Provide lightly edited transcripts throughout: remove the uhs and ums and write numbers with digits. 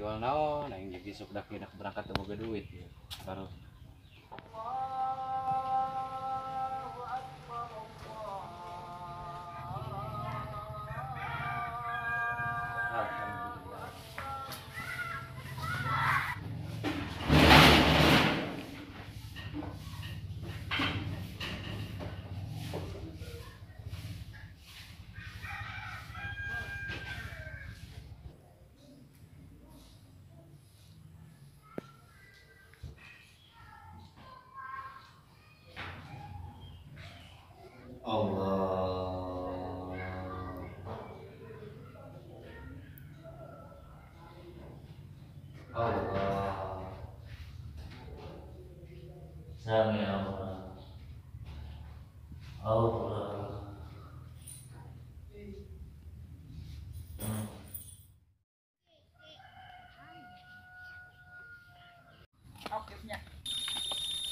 Jual naon aing jadi sok dak berangkat teu boga duit ya. Baru Alhamdulillah. Allah. Allah. Sami Allah. Allah.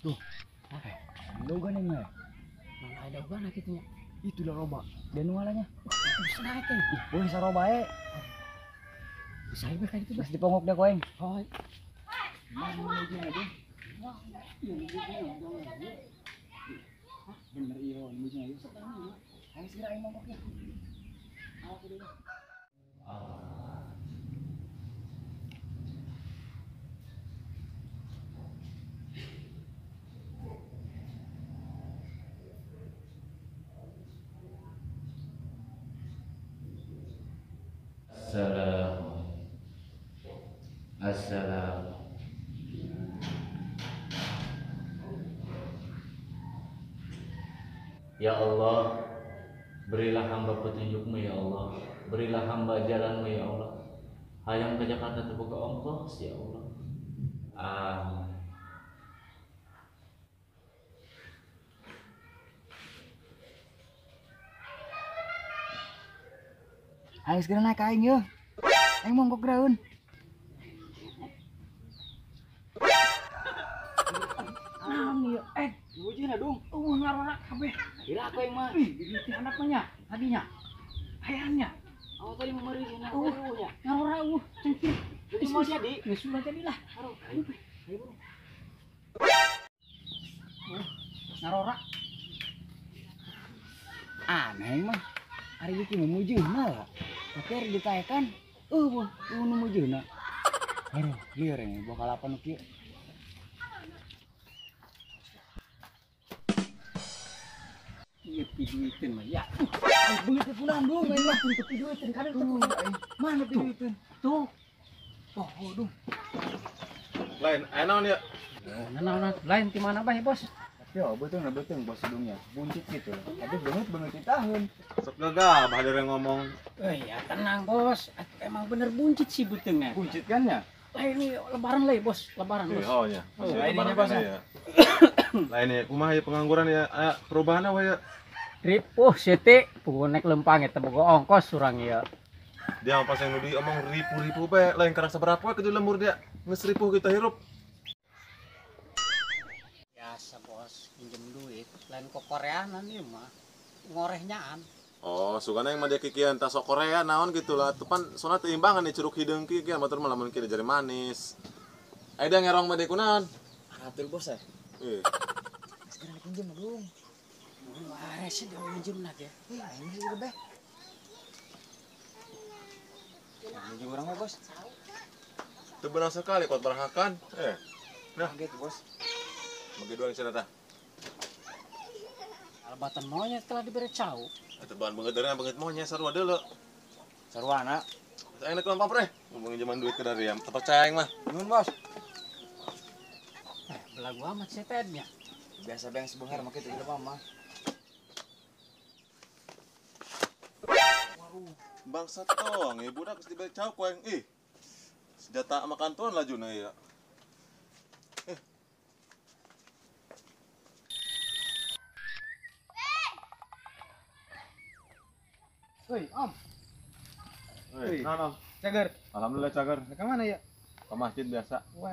Tuh, dogan ini ya. Mana ada ugan gitu nya. Itu lah roba. Dan nualanya. Bisa naik kan? Boleh saroba eh. Bisa ieu kayak gitu. Terus dipongok dah koeng. Oh. Bener iya, mujung ayo. Ayo segera aing mongkoknya. Awas dulu. Assalam. Ya Allah, berilah hamba petunjukmu ya Allah, berilah hamba jalanmu ya Allah. Hayang ke Jakarta terbuka ongkos ya Allah. Amin. Ayo segera naik aing yeuh. Aing mongkok graun. Naon ieu? Wujudna dong. Eueuh ngarora kabeh. Kira aku yang mah. Ih, di handap mah nya, tadinya. Hayangnya. Oh, tadi mau meri nya. Eueuh, ngarora eueuh, cengkir. Jadi mau jadi. Geus ulah jadilah. Aduh, ayo buru. Ngarora. Aneh mah. Ari iki mah mujeuhna lah. Tapi ari ditaekan, eueuh, eueuh nu mujeuhna. Aduh, lieur ini bakal apa nu kieu. Ieu piduiteun mah ya. Beungeut teh pulang dong, aing mah teu piduiteun kadang teu. Mana piduiteun? Tuh. Oh, dong. Lain, aya naon ya? Naon lain ti mana bae, Bos? Ya, betul nah betul bos hidungnya buncit gitu. Tapi beungeut beungeut di tahun. Sok gagah bah yang ngomong. Eh ya tenang, Bos. Emang bener buncit sih beuteungna. Buncit kan ya? Lain ini lebaran lah, Bos. Lebaran, Bos. Oh ya. Oh, lebaran Bos ya. Lain ya, kumaha ya pengangguran ya, aya perubahan apa ya? Ripuh sete, puguh nek lempang eta boga ongkos urang ieu. Dia pas yang nudi omong ripuh-ripuh bae, lain karang sabaraha poe ke lembur dia. Geus ripuh kita hirup. Biasa bos, pinjem duit, lain ke Koreanan ieu mah, ngorehnyaан. Oh, sugana yang mah dia kikian tas sok Korea naon gitu lah. Tuh pan soalnya teu imbangan nih curug hideung kikian batur mah lamun kieu jari manis. Aya dia ngerong mah dia kunaon? Atur bos ya. Eh. Segera pinjem dong. Wah, sih dia minjem nak ya. Ih, aing sih beh. Minjem urang mah bos. Teu benar sekali kuat barahakan. Eh. Nah, gitu bos. Bagi dua yang tah. Albatan monyet telah diberi cau. Atuh bahan banget dari banget monyet sarua deuleu. Sarwana. Saya enak lempar pre. Ngomongin zaman duit ke dari yang terpercaya aing mah. Nuhun bos. Belagu amat setetnya. Biasa bang sebengar mah kitu jelema mah. Waduh, bangsat tong, ibu budak geus diberi cau ku aing. Ih. Senjata makan tuan lajuna ya. Woi, Om. Woi, nah, Om. Cager. Alhamdulillah cager. Ke mana ya? Ke masjid biasa. Wah.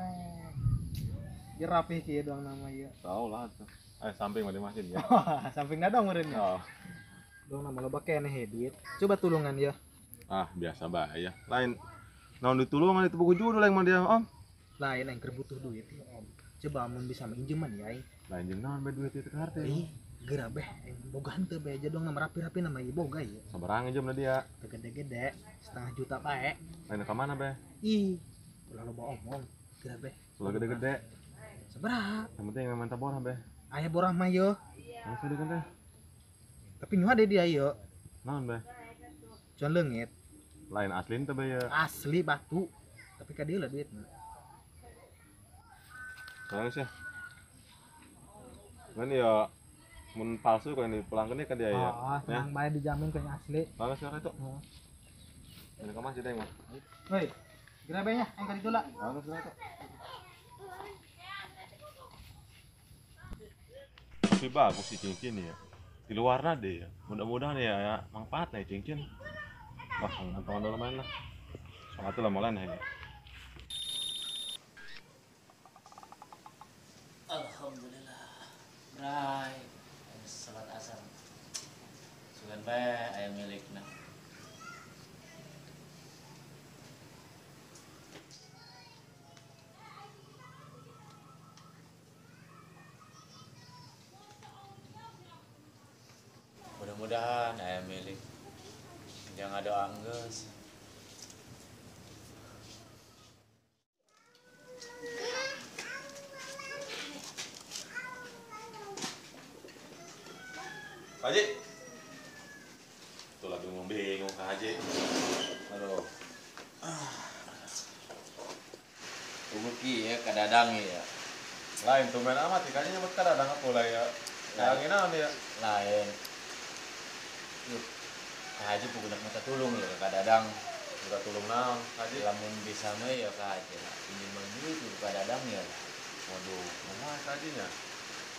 Ya rapih kieu doang nama ieu. Tahu lah tuh. Samping mah di masjid ya. Samping dadong meureun ya. Oh. Dong nama loba keneh duit. Coba tulungan ya. Ah, biasa bae ya. Lain Naon ditulungan itu buku judul yang mah dia, Om. Lain aing keur butuh duit ya, Om. Coba amun bisa minjeman ya aing. Lain jeung naon bae duit itu ka harte. Ih, geura beh aing boga henteu bae aja dong nama rapi-rapi nama ieu boga ieu. Sabaraha nginjem dia? Teu gede-gede, 0,5 juta bae. Lain ka mana beh? Ih, ulah loba omong, geura beh. Ulah gede-gede. Sabaraha? Yang penting yang mantap borah beh. Aya borah mah yo. Aya sudah kan teh. Tapi nyuha deh dia yo. Naon beh? Cuan leungit. Lain asli teh beh ya. Asli batu. Tapi ka dieu lah duitna. Bagus ya. Kan ya mun palsu kalau dipulangkeun ka dia ya. Oh, tenang bae dijamin kayaknya asli. Bagus ya itu. Heeh. Ini ka masjid mah. Hei, geura bae nya aing ka ditu lah. Bagus ya itu. Tapi bagus sih cincin ya. Di luar deh ya. Mudah-mudahan ya manfaatnya cincin. Wah, ngantongan dulu main lah. Soalnya itu lah mulai ya. Alhamdulillah. Bray, salat asar. Sugan bae aya milikna. Mudah-mudahan aya milik. Jangan ada anggeus. Pak Haji. Tuh lagi bingung Pak Haji. Aduh. Tunggu ki ya kadadang ya. Lain tumben amat ikannya nyebut kadadang aku lah ya. Yang naon ya? Lain. Yuk. Pak Haji puguna minta tulung ya ke kadadang. Minta tulung naon, Pak Haji? Lamun bisa mah ya Pak Haji lah. Pinjeman duit ke kadadang ya lah. Waduh, kumaha Pak Haji nya?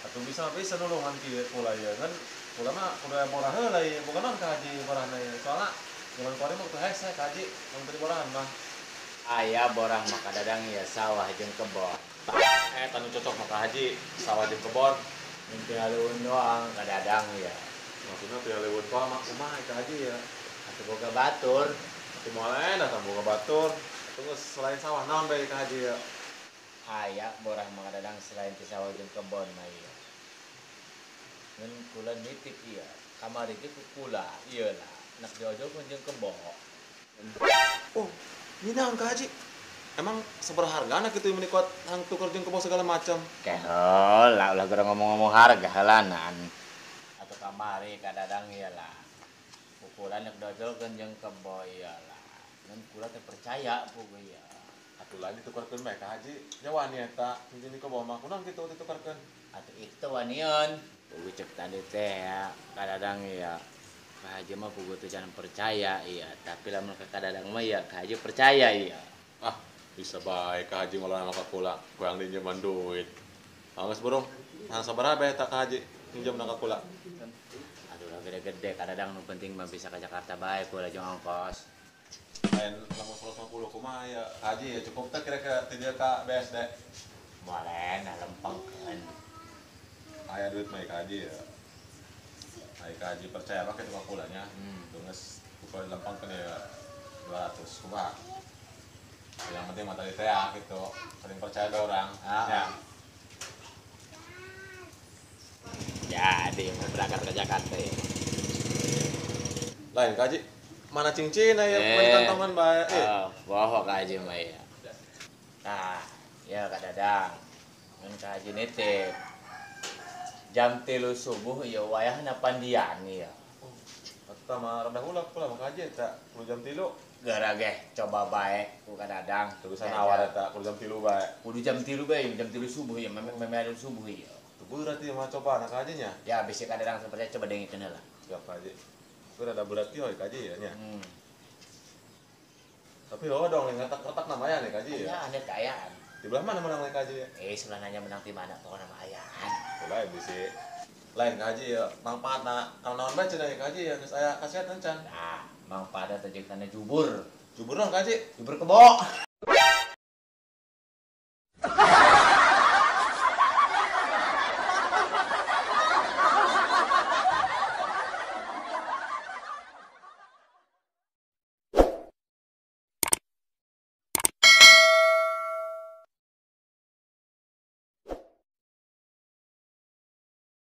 Atuh bisa bisa nulungan kieu pula ya kan. Pula mah kudu aya borah heula ieu, bukan naon Ka Haji borahna ieu. Soalna zaman kuari mah teu hese Ka Haji, mun teu borahan mah. Aya borah mah kadadang ya sawah jeung kebon. Tanu cocok mah Ka Haji, sawah jeung kebon. Mun pialeuweun doang kadadang ya. Maksudna pialeuweun doang mah kumaha Ka Haji ya? Atuh boga batur. Atuh moal enak tah boga batur. Atuh geus selain sawah naon bae Ka Haji ya? Aya borah mah kadadang selain ti sawah jeung kebon mah ieu. Ngan kula nitip ieu, kamari ge ku kula ieu lah. Nak diojolkeun jeung kebo. Oh, ini naon Ka Haji? Emang sabaraha hargana kitu meni kuat hang tuker jeung kebo segala macam? Keheula ulah geura ngomong-ngomong harga heulanan. Atuh kamari kadadang ieu lah. Pukulan nak diojolkeun jeung kebo ieu lah. Ngan kula teh percaya pugu ieu. Atuh lain ditukarkeun bae Ka Haji. Nya wani eta cincin kebo mah kunaon kitu ditukarkeun? Atuh itu wanian. Pugu cek tadi teh ya, kadadang ya. Ka Haji mah pugu teh jangan percaya iya, tapi lamun ka kadadang mah ya Ka Haji percaya iya. Ah, bisa bae Ka Haji ngolah ka kula, kurang dinjeman duit. Geus burung, hang sabaraha bae eta Ka Haji minjem ka kula. Aduh lah gede-gede kadadang nu penting mah bisa ka Jakarta bae kula jeung ongkos. Lain lamun 150 kumaha ya Ka Haji ya cukup teh kira-kira ti dieu ka BSD. Moal nah lempengkeun. Aya duit mah Ka Haji ya. Aya Ka Haji percaya mah kitu ka kulanya. Geus pukul lempengkeun ya 200 kumaha. Yang penting mah tadi teh ya gitu, saling percaya dua orang. Ya. Jadi mau berangkat ke Jakarta ya. Lain Ka Haji, mana cincin aya main kantongan bae. Bohong Ka Haji mah ya. Nah, ya Kak Dadang. Mun Ka Haji nitip. Jam 3 subuh ya wayahna pandian ya. Eta mah rada hulap pula mah Ka Haji eta kudu jam 3. Geura ge coba bae ku Kak Dadang. Terusan awal eta kudu jam 3 bae. Kudu jam 3 bae, jam 3 subuh ya, memeh subuh ya. Teu berat ieu mah coba anak Ka Haji nya. Ya bisi Kak Dadang seperti coba dengikeun heula. Siap Ka Haji. Itu rada berat ieu Ka Haji ya nya. Tapi oh dong retak-retak namanya nih Ka Haji ya. Ya ane kaayaan. Di belah mana menang Ka Haji ya? Sebelah nanya menang di mana pokoknya nama ayaan. Lain bisi. Lain Ka Haji ya, mangpaatna kalau naon bae cenah ya Ka Haji ya geus aya kasiat encan. Nah, mangpaatna teh jeung tanda jubur. Jubur naon Ka Haji? Jubur kebo.